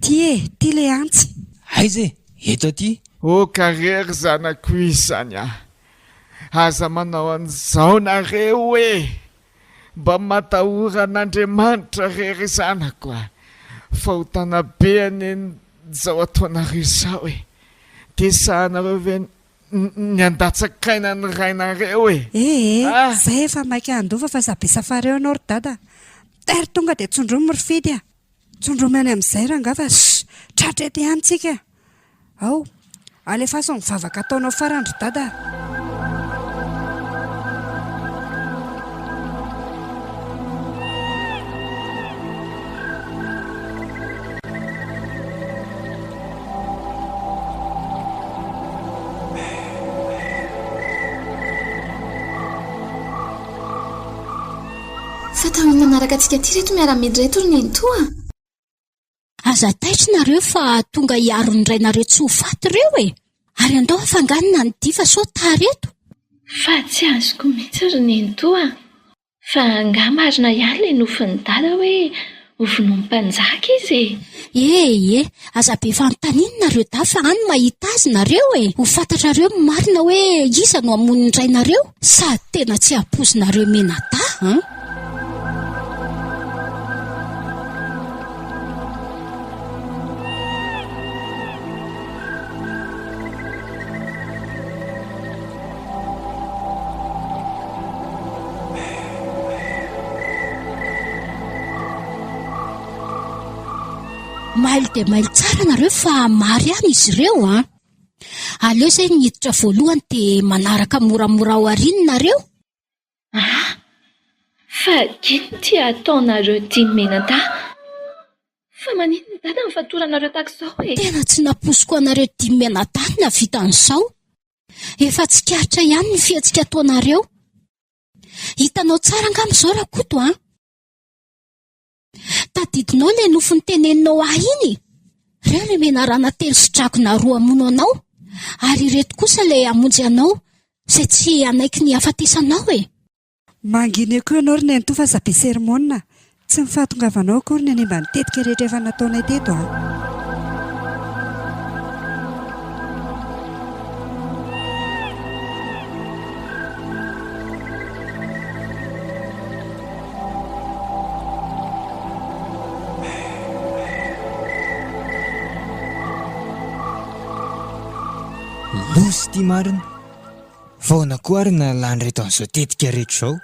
Ty e! Ty le antsy! Aiza e! Eto aty! Oh ka re ry zanako isany a! Aza manao an'izao nareo e! Mba matahora an'Andriamanitra re ry zanako a! Fahotana be anie izao ataonareo izao e! Dia sahanareo ve ny handatsak'aina ny rainareo e! Ee, zay efa maika handova fa za be safari eo anao ry dada a! Tery tonga dia tsondromy ry Fidy a! Tsondromy any amin'izay rangahy fa shh! Tratra eto ihany tsika! Ao! Alefaso ny vavaka ataonao farany ry dada a! Fa tao inona manaraka antsika aty ireto miaramila ireto ry nenitoa a! Aza taitra nareo fa tonga hiaro ny rainareo tsy ho faty ireo e! Ary andao hafanganina ny dia fa sao tara eto. Fa tsy azoko mihitsy ry nenitoa a! Fa angaha marina ihany ilay nofin'i Dada hoe ho vonoin'ny mpanjaka izy e? E e, aza be fanontaniana nareo dahy fa any mahita azy nareo e! Ho fantatrareo ny marina hoe iza no hamono ny rainareo sady tena tsy ampoizinareo mianadahy an! Mailo dia mailo tsara nareo fa maro ihany izy ireo an! Aleo izay ny hiditra voalohany dia manaraka moramora ao aoriana nareo. Ah! Fa inona ity ataonareo ity menadahy? Fa maninona dada ny fatoranareo tahaka izao e? Tena tsy nampoiziko anareo dimy mianadahy ny nahavita an'izao. Efa tsikaritra ihany ny fihetsika ataonareo. Hitanao tsara angamba izao Rakoto an! Tadidinao ilay nofy noteneninao ahy iny? Ireo ilay menarana telo sy dragona roa hamono anao, ary ireto kosa ilay hamonjy anao izay tsy hanaiky ny hahafatesanao e! Mangina eo koa ianao ry nenitoa fa aza be sermona. Tsy ny fahatongavanao akory ny hanimba ny tetika rehetra efa nataonay teto a! Loza ity marina! Fa ahoana koa ary nahalany ireto an'izao tetika rehetra izao?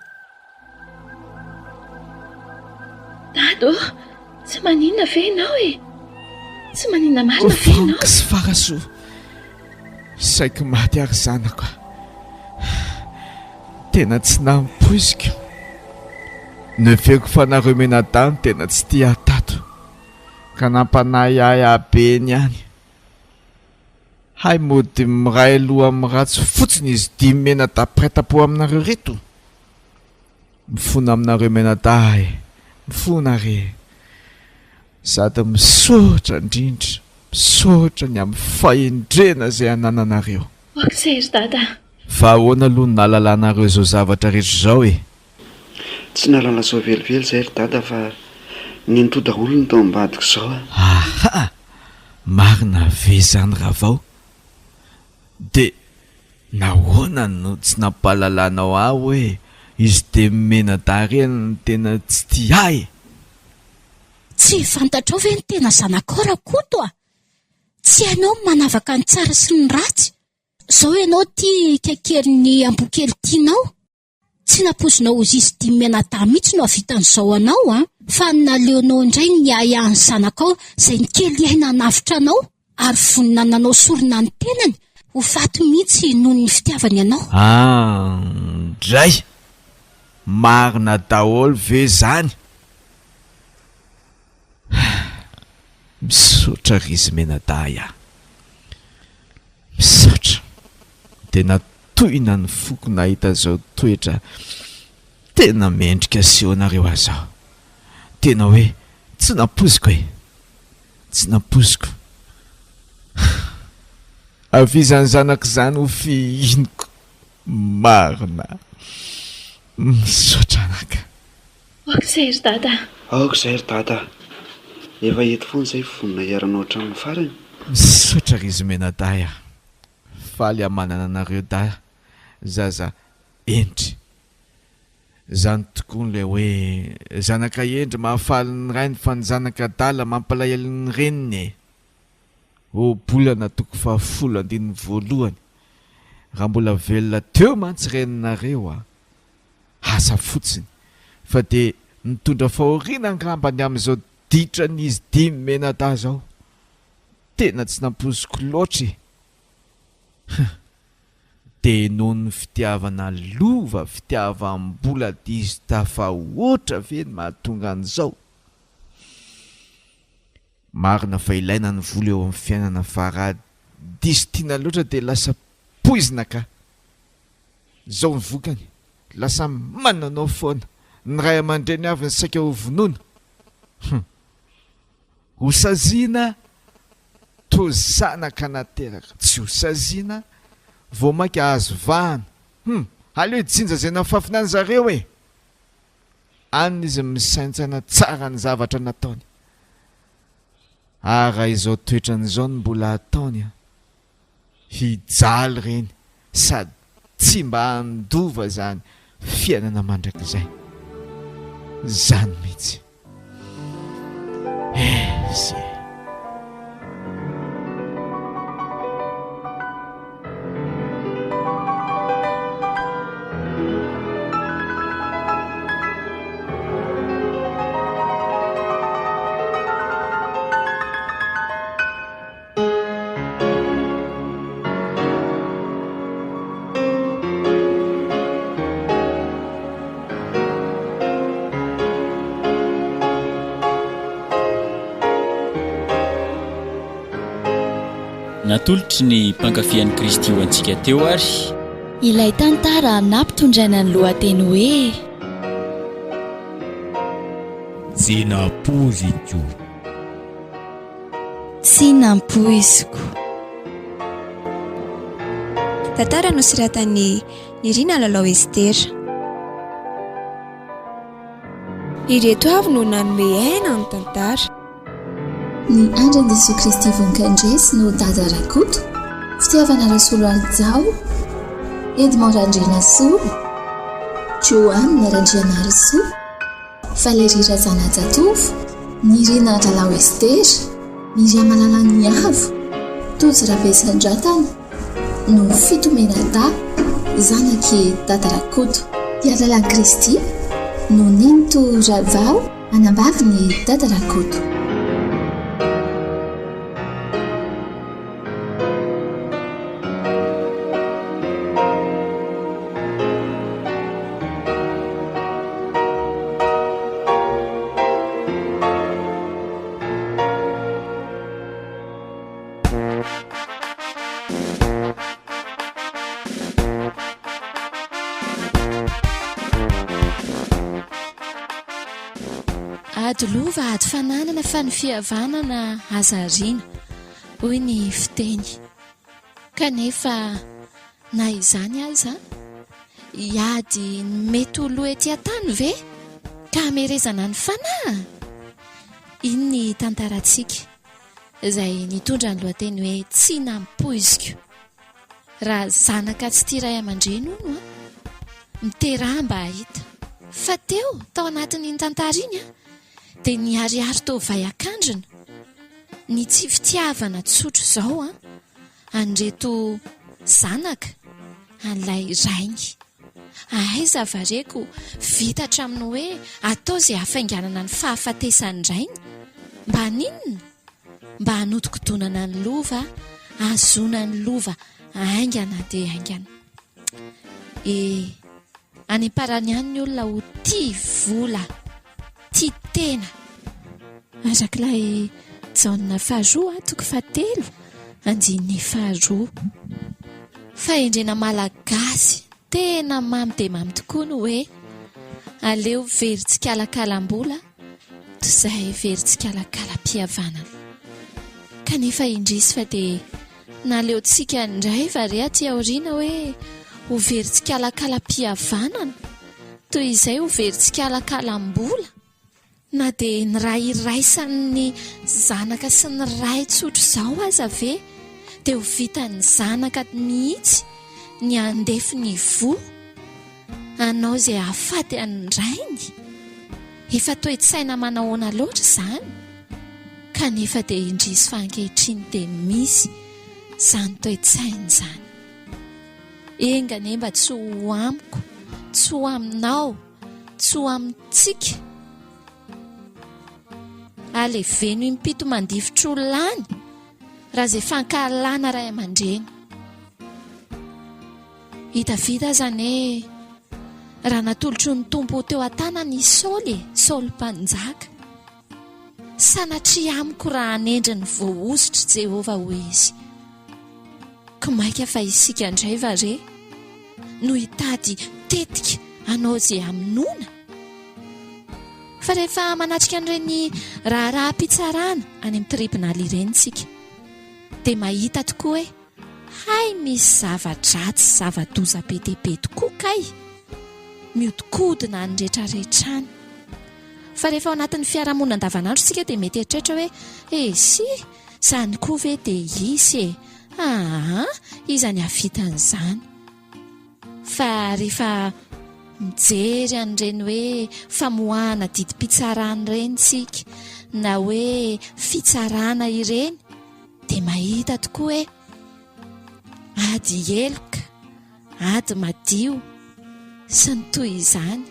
Dada ô, tsy maninona ve ianao e? Tsy maninona marina ve ianao? Franck sy Farasoa, saiky maty ary zanako a! Tena tsy nampoiziko. Noheveriko fa nareo mianadahy no tena tsy tia ahy tato, ka nampanahy ahy habeny ihany. Hay mody miray loha amin'ny ratsy fotsiny izy dimy mianadahy mpiray tampo aminareo reto. Mifona aminareo mianadahy e! Mifona re e! Sady misaotra indrindra, misaotra ny amin'ny fahendrena izay anananareo. Ok zay ry dada a! Fa ahoana aloha no nahalalanareo izao zavatra rehetra izao e? Tsy nahalala izao velively izay ry dada fa nenitoa daholo no tao ambadika izao a! Aha! Marina ve izany Ravao? Dia nahoana no tsy nampahalalanao ahy hoe izy demy menadahy ireny no tena tsy tia ahy e? Tsy fantatrao ve ny tena zanakao Rakoto a? Tsy hainao ny manavaka ny tsara sy ny ratsy. Izao ianao ity ikaikerin'ny amboa kely tianao. Tsy nampoizinao ho zizy dimy mianadahy mihitsy no hahavitan'izao anao an! Fa ny naleonao indray ny niahiahy ny zanakao izay nikely aina hanavotra anao ary vonona nanao sorona ny tenany ho faty mihitsy noho ny fitiavany anao. Andray! Marina daholo ve zany? Misaotra ry izy mianadahy a! Misaotra! Tena tohina ny foko nahita izao toetra tena mendrika asehonareo ahy izao. Tena hoe tsy nampoiziko e! Tsy nampoiziko. Avy izany zanako izany ho fihiniko marina. Misaotra anaka. Aoka izay ry dada a! Aoka izay ry dada a! Efa eto foana izay vonona hiaranao hatramin'ny farany. Misaotra ry Zomenadahy a! Faly aho manana anareo dahy zaza hendry. Zany tokoa ilay hoe zanaka hendry mahafaly ny rainy fa ny zanaka adala mampalahelo ny reniny e! Ohabolana toko fahafolo andininy voalohany Raha mbola velona teo mantsy reninareo a! Asa fotsiny fa dia nitondra fahoriana angamba ny amin'izao ditran'izy dimy menadahy zao! Tena tsy nampoiziko loatra e! Huh! Dia noho ny fitiavana lova, fitiavam-bola diso tafahoatra ve no mahatonga an'izao? Marina fa ilaina ny vola eo amin'ny fiainana fa raha diso tiana loatra dia lasa poizina ka! Izao ny vokany, lasa mananao foana, ny ray aman-dreny avy ny saika ho vonoina. Hum! Ho saziana toa zanaka nateraka, tsy ho saziana vao mainka ahazo vahana. Hum! Aleo hijinja izay nafafiny any zareo e! Any izy misaintsaina tsara ny zavatra nataony. Ary raha izao toetrany izao no mbola ataony an! Hijaly ireny sady tsy mba handova izany fiainana mandrakizay izany mihitsy. Eh, se. Natolotry ny mpankafy an'i Kristy ho antsika teo ary. Ilay tantara nampitondraina ny lohateny hoe. Tsy nampoiziko. Tsy nampoiziko. Tantara nosoratan'i Nirina Lalao Estera. Ireto avy no nanome aina ny tantara. Ny Andran'i Jesoa Kristy Vonkandresy no Dada Rakoto, Fitiavana Rasoloalijao, Edmond Randrianasolo, Joanne Randrianarisoa, Valérie Razanajatovo, Nirina Ralalao Estera, Miriamalala Niavo, Tojo Rabesandratana, no Fitomenadahy, zanak'i Dada Rakoto. Ialalan'i Kristy no Nenitoa Ravao anambavin'i Dada Rakoto. Ady lova, ady fananana fa ny fihavanana aza ariana, hoy ny fiteny. Kanefa na izany aza, hiady ny mety ho loha ety an-tany ve ka hamerezana ny fanahy? Iny ny tantarantsika izay nitondra ny lohateny hoe Tsy nampoiziko. Raha zanaka tsy tia ray aman-dreny hono an, miteraha mba hahita. Fa teo, tao anatin'iny tantara iny an, dia niharihary toa vay an-kandrina ny tsy fitiavana tsotra izao an, an'ireto zanaka an'ilay rainy. Aiza va re ko vita hatramin'ny hoe atao izay hafainganana ny fahafatesan'ny rainy? Mba haninona? Mba hanodikodonana ny lova, hahazoana ny lova haingana dia haingana. E, any am-parany any ny olona ho tia vola, tia tena. Araka ilay Jaona faharoa toko fahatelo andininy faharoa. Fahendrena malagasy tena mamy dia mamy tokoa ny hoe aleo very tsikalakalam-bola toy izay very tsikalakalam-pihavanana. Kanefa indrisy fa dia naleontsika indray va re aty aoriana hoe ho very tsikalakalam-pihavanana toy izay ho very tsikalakalam-bola? Na dia ny ra iraisan'ny zanaka sy ny ray tsotra izao aza ve dia ho vitan'ny zanaka mihitsy ny handefy ny voa? Hanao izay hahafaty an'ny rainy? Efa toe-tsaina manahoana loatra izany? Kanefa dia indrisy fa ankehitriny dia misy izany toe-tsaina izany. Enga anie mba tsy ho amiko, tsy ho aminao, tsy ho amintsika. Aleveno impito mandifotr'olona any raha izay fankahalana ray aman-dreny. I Davida aza anie raha natolotry ny Tompo ho teo an-tanany i Saoly e, Saoly mpanjaka. Sanatria amiko raha hanendry ny voahosotr'i Jehovah, hoy izy. Ko mainka fa isika indray va re no hitady tetika hanao izay hamonoana? Fa rehefa manatrika an'ireny raharaham-pitsarana any amin'ny tribonaly ireny isika, dia mahita tokoa hoe Hay misy zava-dratsy sy zava-doza be dia be tokoa kay mihodinkodina any rehetrarehetra any. Fa rehefa ao anatin'ny fiarahamonina andavanandro isika dia mety hieritreritra hoe eisy, izany koa ve dia hisy e! Aa, iza ny hahavita an'izany? Fa rehefa mijery an'ireny hoe famoahana didim-pitsarana ireny isika na hoe fitsarana ireny dia mahita tokoa hoe ady heloka, ady madio sy ny toy izany.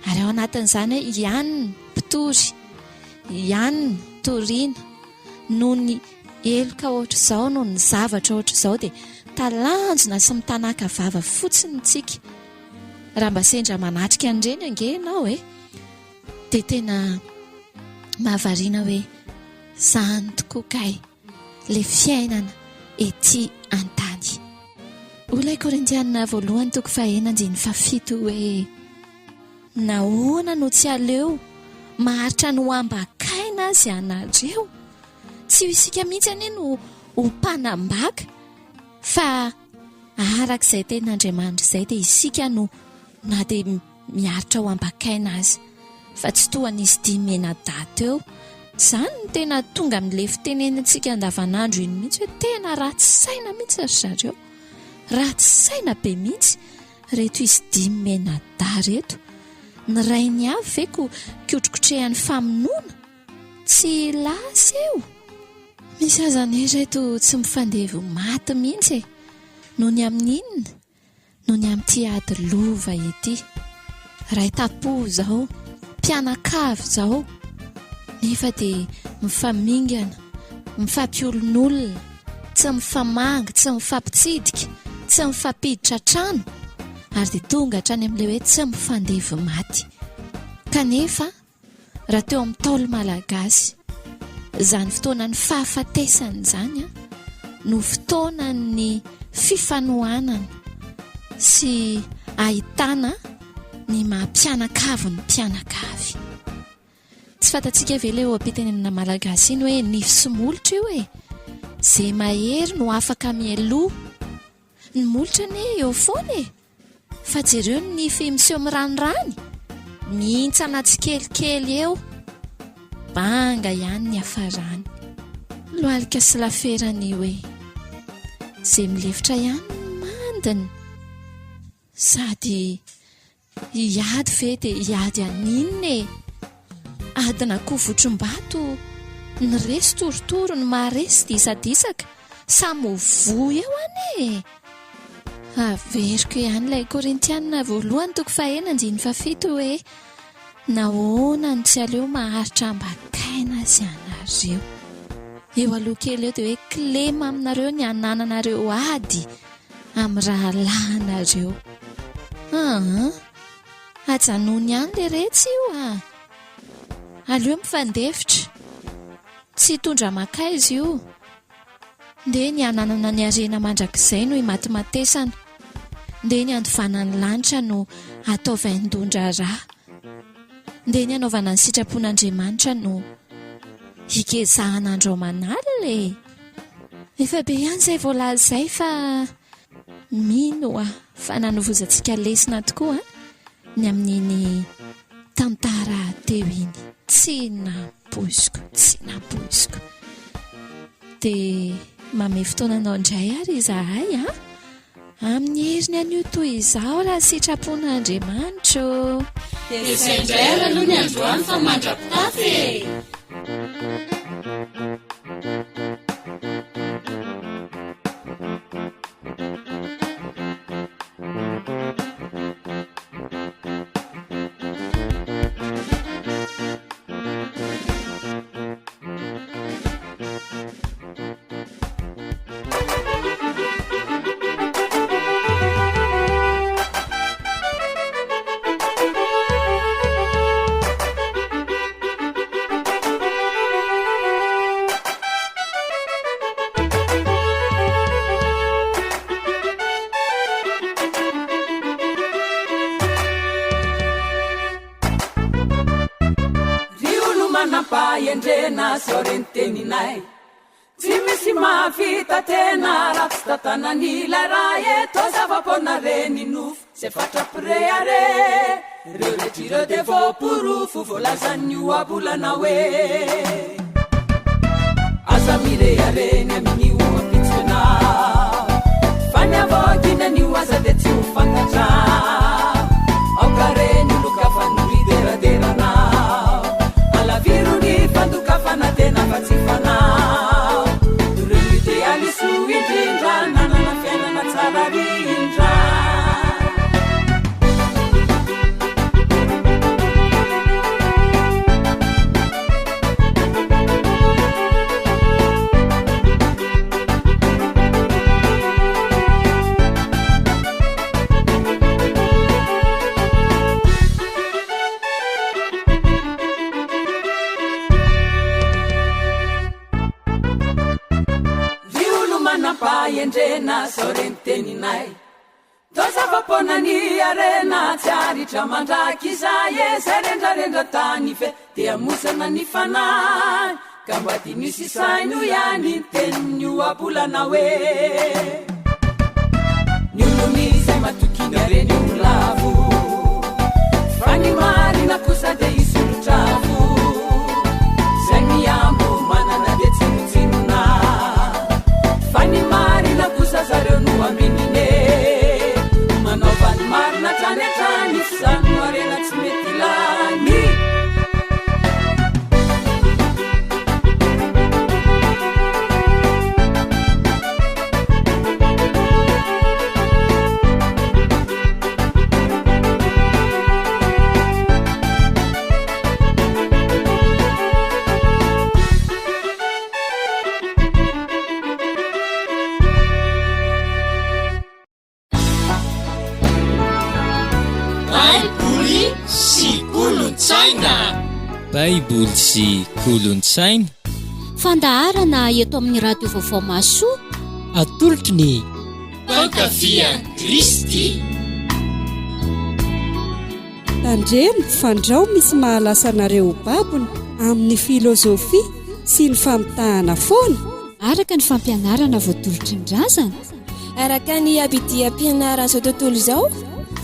Ary ao anatin'izany hoe ianina mpitory, ianina toriana noho ny heloka ohatr'izao, noho ny zavatra ohatr'izao dia talanjona sy mitanaka vava fotsiny isika. Raha mba sendra manatrika an'ireny ange ianao e, dia tena mahavariana hoe Zany tokoa kay le fiainana ety an-tany. Hoy ilay Korintiana voalohany toko fahenina andininy fahafito hoe, Nahoana no tsy aleo maharitra ny ho ambakaina aza ianareo? Tsy ho isika mihitsy anie no ho mpanambaka fa araka izay tenin'Andriamanitra izay dia isika no na dia miaritra ho ambakaina aza fa tsy toa an'izy dimy mianadahy teo. Izany no tena tonga amin'ilay fitenenintsika andavanandro iny mihitsy hoe tena ratsy saina mihitsy ry zareo. Ratsy saina be mihitsy reto izy dimy mianadahy reto. Ny rainy avy ve ko kotrokotrehan'ny famonoana? Tsy lasa io. Misy aza anie reto tsy mifandevy ho maty mihitsy e. Noho ny amin'inona? Noho ny amin'ity ady lova ity. Ray tampo izao, mpianakavy izao, nefa dia mifamingana, mifampiolonolona, tsy mifamangy, tsy mifampitsidika, tsy mifampiditra an-trano, ary dia tonga hatrany amin'ilay hoe tsy mifandevy maty. Kanefa Raha teo amin'ny Ntaolo Malagasy, izany fotoanan'ny fahafatesana izany no fotoanan'ny fifanohanana sy ahitana ny maha mpianakavy ny mpianakavy. Tsy fantatsika ve ilay oha-pitenenana malagasy iny hoe nify sy molotra io e? Izay mahery no afaka mialoha. Ny molotra anie eo foana e! Fa jereo ny nify miseho miranirany, mihintsana tsikelikely eo, banga ihany ny hafarany. Lohalika sy laferany hoe ze milefitra ihany no mandiny. Sady Hiady ve dia hiady an'inona e? Adin'akoho votrim-bato, ny resy torotoro, ny maharesy disadisaka, samy ho voa eo anie e! Averiko ihany ilay Korintiana voalohany toko fahenina andininy fahafito hoe, Nahoana no tsy aleo maharitra ambakaina azy ianareo? Eo aloha kely eo dia hoe kilema aminareo ny hanananareo ady amin'ny rahalahinareo. Aa! Ajanony ihany le retsy io a! Aleo mifandefitra. Tsy hitondra mankaiza io. Ndeha ny hananana ny harena mandrakizay no imatimatesana. Ndeha ny handovana ny lanitra no atao vaindohan-draharaha. Ndeha ny hanaovana ny sitrapon'Andriamanitra no hikezahana andro aman'alina e! Efa be ihany izay voalaza izay fa mino aho fa nanovozantsika lesona tokoa ny amin'iny tantara teo iny. Tsy nampoiziko, tsy nampoiziko. Dia mamehy fotoana anao indray ary izahay an! Amin'ny heriny anio toy izao raha sitrapon'Andriamanitra ô! Dia izay indray ary aloha ny androany fa mandra-pitafa e! Ry olo-manam-pahendrena, zao re ny teninay. Tsy misy mahavita tena raha tsy tantanan'ilay Ray e Toa zava-poana re ny nofo izay fatra-pirehareha Ireo rehetra ireo dia voaporofo voalazan'ny ohabolana hoe Aza mirehareha ny amin'ny oha-pitsonao Fa ny havaoginan'io aza dia tsy ho fantatra Aoka re ny olon-kafa no hideraderanao Alaviro ny fandokafana tena fa tsy fanao Ireo no idealy soa indrindra Nanana fiainana tsara rindra Ry olo-manam-pahendrena, zao re ny teninay. Toa zava-poana ny harena, tsy aritra mandrakizay e, Zay rendrarendra tany ve dia mosana ny fanahy, Ka mba diniho sy saino ihany ny tenin'ny ohabolana hoe. Ny olony izay matoky ny hareny ho lavo, Fa ny marina kosa dia hisolotra avo. Izay mihambo manana dia tsinontsinona, Fa ny marina kosa zareo no ambinina e. Manaova ny marina hatrany hatrany, f'izany no harena tsy mety lany. Baiboly sy kolontsaina. Baiboly sy kolontsaina. Fandaharana eto amin'ny Radio Vaovao Mahasoa. Atolotry ny Mpankafy an'i Kristy. Tandremo fandrao misy mahalasa anareo ho babony amin'ny filozofia sy ny famitahana foana. Araka ny fampianarana voatolotry ny razana. Araka ny abidiam-pianaran'izao tontolo izao.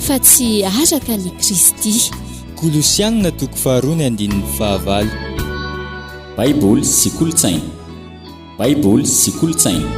Fa tsy araka an'i Kristy. Kolosiana toko faharoa ny andininy fahavalo. Baiboly sy kolontsaina. Baiboly sy kolontsaina.